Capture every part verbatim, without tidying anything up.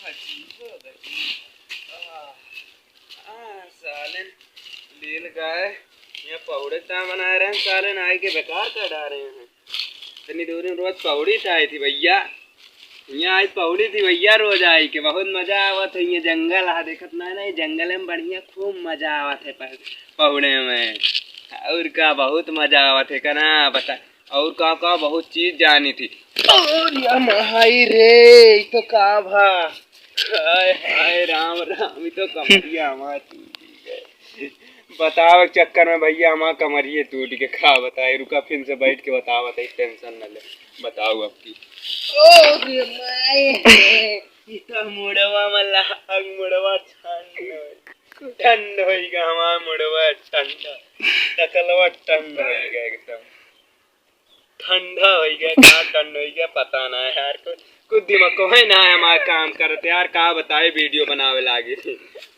आ, सालेन लील गाय, यहाँ पहुड़े ता बनाए रहे हैं, सालेन आए के बेकार कर डारे हैं। इतनी दूर में रोज पहुड़ी ता आई थी भैया, यहाँ आई पहुड़ी थी भैया, रोज आई के बहुत मजा आवत है। ये जंगल है, देखत ना है ना, ये जंगल में बढ़िया खूब मजा आवत है पह-, पहुड़े में। और का बहुत मजा आवत है का ना बता, और का का बहुत चीज जानी थी। और या माई रे, ई तो का भा? हाय हाय राम राम, ई तो कमरिया हमार टूट गए। बतावे के चक्कर में भैया हमार कमरिये टूट के का बताए। रुका फिर से बैठ के बतावत है, टेंशन न ले, बताओ अब की। ओ रे माई, ई तो मुड़वा में लाग, मुड़वा ठंड होई, ठंड होई गा हमार मुड़वा ठंड, टकलवा ठंड होई गा एकदम। ठंडा होई गया, कहाँ ठंड होई गया, पता ना है यार। कुछ, कुछ दिमाग को है ना है हमारा काम करते यार, का बताए, वीडियो बनावे लागे।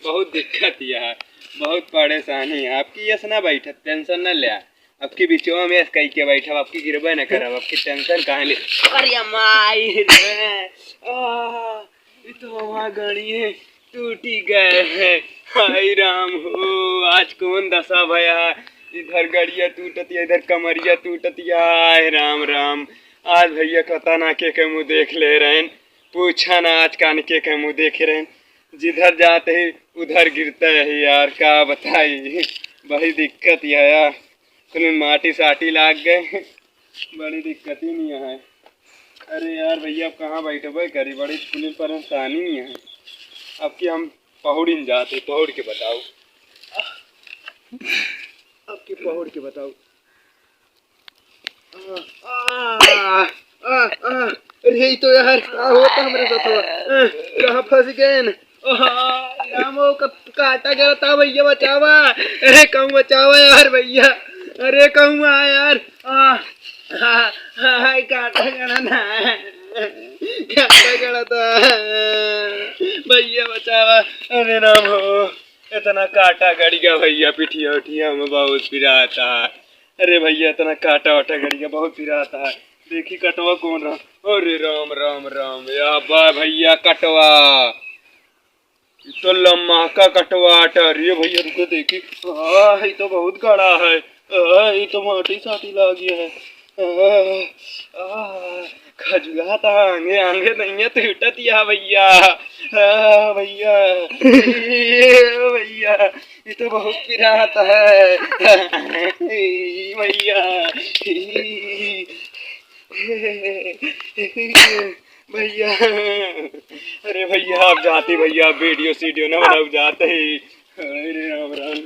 बहुत दिक्कत यह है, बहुत परेशानी है। आपकी यस ना बैठत, टेंशन ना ले। आपकी बिचवा में यस कही के बैठब, आपकी गिरबे ना करब, आपकी टेंशन काहे ले। अरे माई रे, आ, ये तो हमार गणिये टूटी गए हैं। हाय राम हो, आज कौन दशा भया है? इधर गड़िया टूटत या, इधर कमरिया टूटत या। हाय राम राम, आज भैया पता ना के के मुँह देख ले रहेन, पूछा ना आज कान के के मुँह देखे रहेन। जिधर जाते ही उधर गिरते ही यार, का बताई, बड़ी दिक्कत या यार। कुल माटी साटी लाग गए, बड़ी दिक्कत ही नहीं है। अरे यार भैया, अब कहाँ बैठबे करी, बड़ी कुल परेशानी नहीं है। अब की हम पहुड़िन जाते, पहुड़ के बताओ, अब की पहुड़ के बताओ। आ, आ, आ, आ, अरे, ई तो यार, का होता हमरे साथ हुआ? आ, कहाँ फंस गए न? ओहा, रामो, क-, काटा गड़ा था भैया, बचावा। अरे, कहूँ बचावा यार भैया। अरे, कहूँ आ यार। आ, आ, आ, हाय, काटा गड़ा ना। काटा गड़ा था। भैया, बचावा। अरे, राम हो, इतना काटा गड़ गया भैया, पिठिया उठिया में बहुत पिराता। अरे भैया, इतना काटा वाटा गड़ गया, बहुत पिराता है। देखी कटवा कौन रहा। अरे राम, राम, राम, या बा भैया कटवा। ई तो लम्मा का कटवा आटा। अरे भैया, रुको देखी। आह, ई तो बहुत गड़ा है। आह, ई तो माटी साटी लागी है। आह, आह, खजुआ तो आंगे, आंगे नहीं है, टूटत या भैया। आह, भैया। ए, भैया। ई तो बहुत पिरात है। ई भैया, ई भैया, अरे भैया, आप जाते भैया, आप वीडियो सीडियो ना बनाओ, जाते ही। अरे राम राम।